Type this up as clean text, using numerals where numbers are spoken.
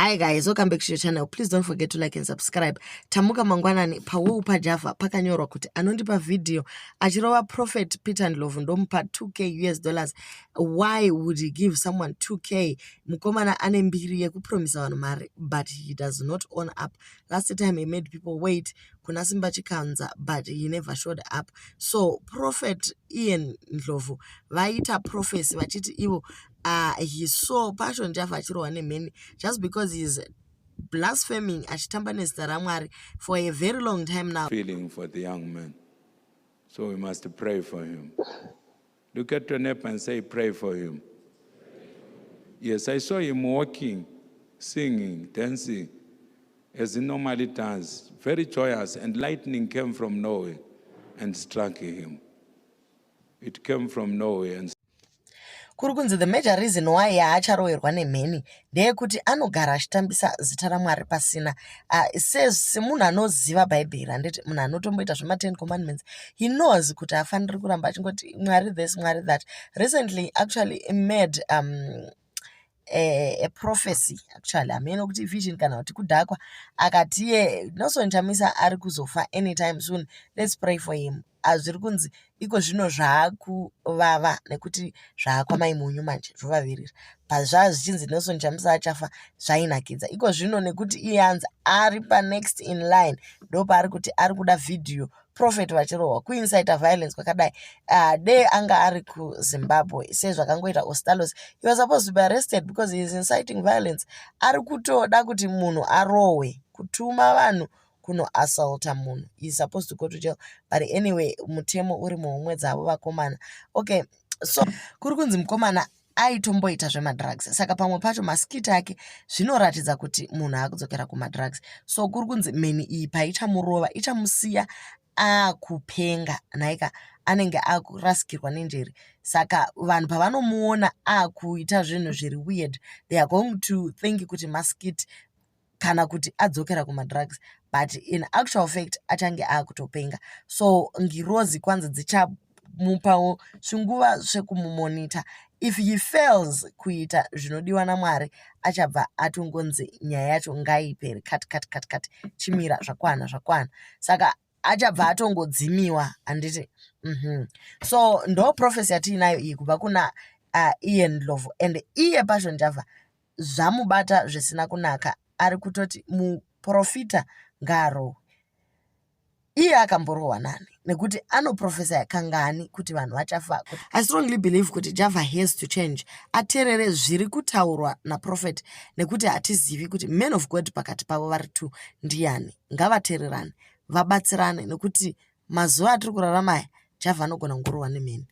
Hi guys, welcome back to your channel. Please don't forget to like and subscribe. Tamuka mangwanani pawall paJava pakanyorwa kuti anondipa video achirova Prophet Peter Ndlovu ndomupa 2K US dollars. Why would he give someone 2K? Mukomana ane mbiri yekupromisa vanhu mari, but he does not own up. Last time he made people wait kuna Simba Chikanza, but he never showed up. So Prophet Ian Ndlovu vaita prophecy vachiti ivo he saw Passion Java achirohwa nemheni just because he is blaspheming, achitamba nezita raMwari for a very long time now. Feeling for the young man. So we must pray for him. Look at your neighbor and say, "Pray for him." Yes, I saw him walking, singing, dancing, as he normally does, very joyous, and lightning came from nowhere and struck him. It came from nowhere and Kuri kunzi the major reason why yaacharoverwa nemheni ndeyekuti anogara achitambisa zita raMwari pasina. Semunhu anoziva Bhaibheri, handiti, munhu anotomboita zvema10 Commandments, he knows kuti haafaniri kuramba achingoti Mwari this, Mwari that. Recently actually made a prophecy, actually hameno kuti vision kana kuti kudhakwa, akati iye Nelson Chamisa ari kuzofa anytime soon, let's pray for him. Zviri kunzi iko zvino zvaakuvava nekuti zvaakwamaimunyu manje zvovavirira. Pazvaa zvichinzi Nelson Chamisa achafa zvainakidza. Iko zvino nekuti iye anzi ari panext in line, ndopaari kuti ari kuda vhidhiyo prophet vachirohwa. Kuincita violence kwakadai, dee anga ari kuZimbabwe sezvakangoita Ostallos, he was supposed to be arrested because he is inciting violence. Ari kutoda kuti munhu arohwe, kutuma vanhu kunoassaulta munhu. He is supposed to go to jail, but anyway, mutemo uri muhomwe dzavo vakomana. Okay, so kuri kunzi mukomana aitomboita zvemadrugs, saka pamwe pacho maskit ake zvinoratidza kuti munhu akudzokera kumadrugs. So kuri kunzi mheni iyi paichamurova ichamusiya akupenga nhaika, anenge akurasikirwa nenjere. Saka vanhu pavanomuona akuita zvinhu zviri weird, they are going to think kuti maskit kana kuti adzokera kumadrugs, but in actual fact achange akutopenga. So ngirozi kwanzi dzichamupawo zvinguva zvekumumonita. If he fails kuita zvinodiwa naMwari, achabva atongonzi nyaya yacho ngaipere, cut cut cut cut, chimira, zvakwana zvakwana. Saka achabva atongodzimiwa, handiti? So ndo prophecy yatiinayo iyi kubva kuna Ian Ndlovu, and iye Passion Java zvamubata zvisina kunaka. Ari kutoti muprofita ngaarohwe. Iye akamborohwa nani nekuti anoprofesa kangani kuti vanhu vachafa? I strongly believe kuti Java has to change, ateerere zviri kutaurwa naprophet, nekuti hatizivi kuti man of God pakati pavo vari two ndiani. Ngavateererane, vabatsirane, nekuti mazuva atiri kurarama aya, Java anogona kungorohwa nemheni.